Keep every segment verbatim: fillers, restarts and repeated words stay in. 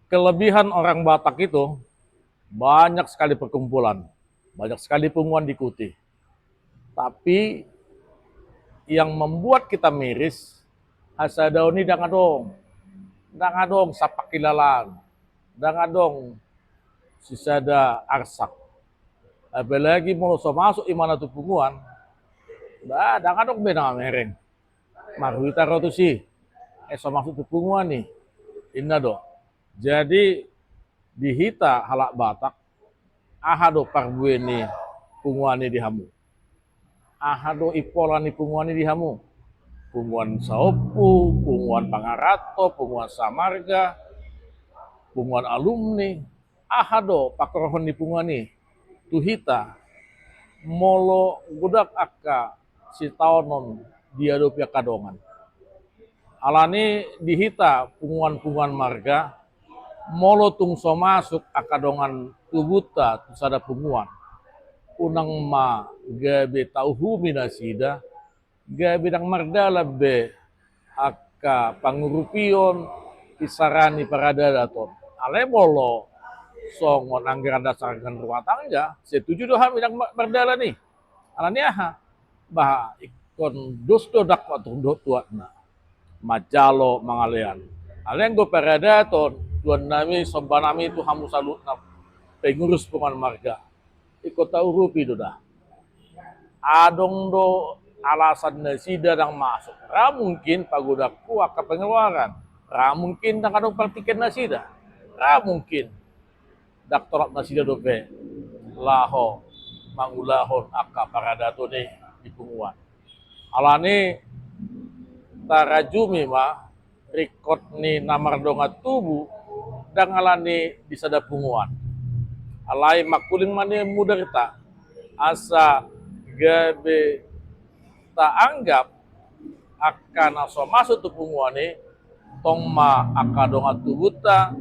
Kelebihan orang Batak itu, banyak sekali perkumpulan, banyak sekali punguan diikuti. Tapi yang membuat kita miris, hasadaon i ndang adong. Ndang adong sapangkilalaan, ndang adong sisada arsak. Apalagi molo so masuk imana tu punguan, bah, ndang adong be na mamereng. Marhite ro tusi, eh, so masuk tu punguan i, inna do. Jadi di hita halak Batak, aha do parbue ni punguan i di hamu? Aha do impola ni punguan i di hamu? Punguan saompu, punguan pangaranto, punguan samarga, punguan alumni. Aha do pangkorhon ni punguan i tu hita molo godang angka sitaonon diadopi angka dongan? Alani di hita punguan-punguan marga, molo tung so masuk angka dongan tubunta tu sada punguan, unang ma gabe tauhumi nasida, gabe ndang mardalan be angka pangurupion, pisarani paradaton. Alai molo songon anggaran dasar anggaran rumah tangga, setuju do hami ndang ma-, mardalan i. Alani aha? Bah, ingkon dos do ndang ma tung dohot tuatna manjalo mangalean. Alai anggo paradaton, tuan nami, somba nami tu hamu saluhutna pengurus punguan marga, ingkon taurupi do da. Adong do alasan nasida ndang masuk. Ra mungkin pagodangku angka pengeluaran. Ra mungkin ndang adong partiken nasida. Ra mungkin ndang tolap nasida dope laho mangulahon angka paradaton i di punguan. Alani tarajumi ma ringkot ni na mardongan tubu ndang alani di sada punguan. Alai mangkuling ma ni mudarta asa gabe taanggap angka na so masuk tu punguan i tong ma angka dongan tubunta,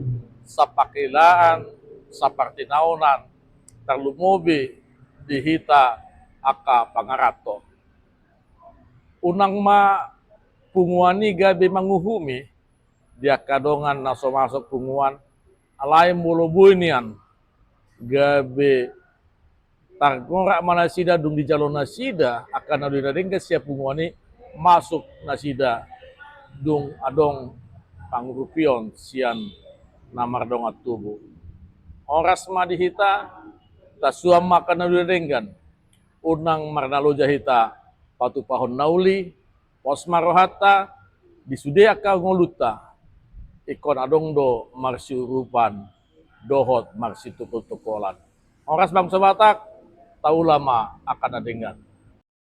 sapangkilalaan, sapartinaonan, tarlumobi di hita angka pangaranto. Unang ma punguan i gabe manguhumi di angka dongan na so masuk punguan, alai molo boi nian gabe targorak ma nasida dung dijalo nasida angka na denggan sian punguan i, masuk nasida dung adong pangurupion sian na mardongan tubu. Horas ma di hita, tasuan ma angka na denggan. Unang marnaloja hita patupahon na uli, pos ma rohanta, di sude angka ngolunta ingkon adong do marsiurupan dohot marsitungkoltungkolan. Horas bangso Batak, taula ma angka na denggan.